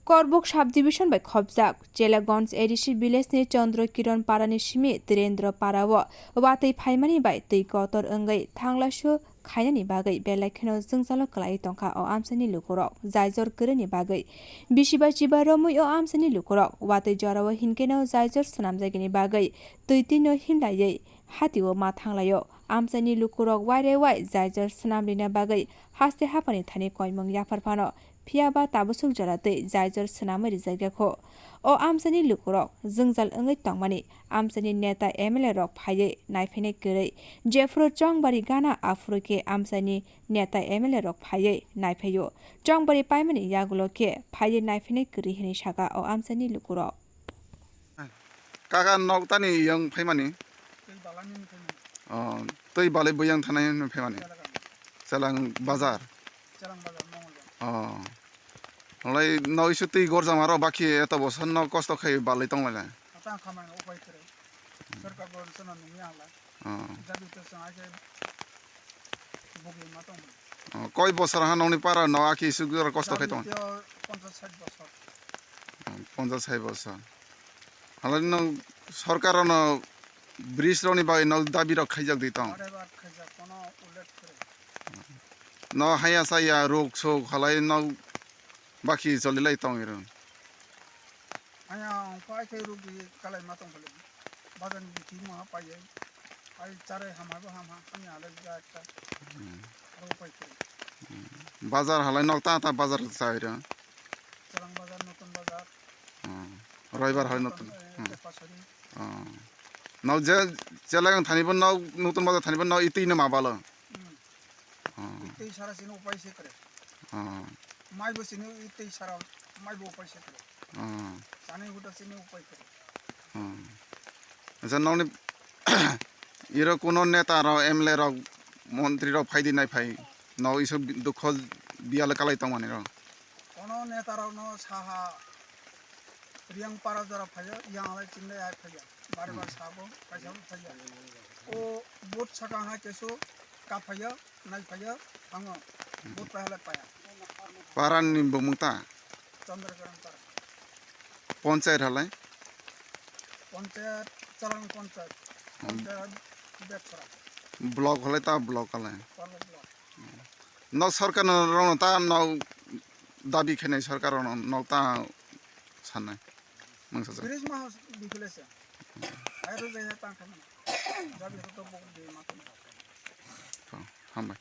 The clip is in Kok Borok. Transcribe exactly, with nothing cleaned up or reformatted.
Korbuk subdivision bai khopjak Chelagonj A D C village ni Chandra Kiran para ni simi Tirendra para o watwi phaimani bai twi kotor wngwi thanglaisu khainani bagwi belai kheno jwngjalo kwlaiwi tongkha o amchaini lukurok jaijor kwrwini bagwi. Bisi bai chiba romwi o amchaini lukurok watwi jorao hinkeno jaijor swnamjagini bagwi twi twino himlaiwi hatio ma thanglaio. Amchaini lukurok waire wai jaijor swnam rina bagwi haste haphani thani koimung yaphar phano, phiya ba tabusuk jora twi jaijor swnamwi rijak ya kho. O amchaini lukurok jwngjal wngwi tongmani amchaini neta M L A rok phaiwi naiphainai kwrwi. Jephuru chongbari gana aphuru khe amchaini neta M L A rok phaiwi naiphaio. Chongbari paimani yagulo khe phaiwi naiphainai kwrwi hwnwi saka o amchaini lukurok. Kaka nok tani yang phaimani? Tei balani ni phaimani. Oh, tei balai bo yang thanai ni phaimani? Chelagang. Chelang bazar. Chelang bazar, Mongolbar. Oh. Nolai no isu tei gorjam aro baki eto bosor no kosto khai balai tong lai. Ata khamai no upai kre. Sarkar bo sono nungya hala. Oh. Jadi to sang ake bugi ma tong. Oh, koi bosor ha nongni para no aki isu gora kosto khai tong. Jadi to ponchas sait bosor. Oh, ponchas sait bosor. Halai no sarkar no bridge rok ni bai no dabi rok khaijak di tong. Bare bar khaijak kono ulet kre. No haya saya rok sok halai no baki choli lai tong iro. Haya ongko ai khe rok di kalai ma tong khali. Bazar ni bithi ma pai ai. Ai chare hama bo hama hanya halai ja ekta. Hmm. Aro pai kre. Hmm. Bazar halai nok ta ta bazar chai ro. Chelang bazar, Notun bazar. Hmm. Roibar halai Notun, Notun. Eh, hmm. Tepasari. Hmm. Nok je Chelagang thani bo nok Notun bazar thani bo nok itwi no ma balo. Hmm. Hmm. Itwi sara sini upai se kre. Hmm. Mai bo sini itwi sara mai bo upai se kre. Hmm. Sani huda sini upai kre. Hmm. Acha nokni iro kuno neta rok, M L A rok, montri rok phaidi nai phai. Nok isu dukho biyalo kalai tongmani rok. Kono neta rok no saha Riyang para jora phaiya, yang alai chindai hai phaiya. Bare bar sabo, kaisa bo phaiya. O vote saka hai keso ka phaiya, nai phaiya, hango. Vote pahala paya. Parani bumung ta? Chandra Karan para. Ponchayat halai? Ponchayat, Chalang ponchayat. Hmm. Ponchayat Betpara. Block halai ta block halai? Korba block. Nok sarkar no rok no ta nok dabi khainai sarkar rok no nok ta sanai. Mangsa sa. Bridge ma house biphile se. Airo jai hai tang khaimani. Dabi hoto bok de ma tong. Hambai.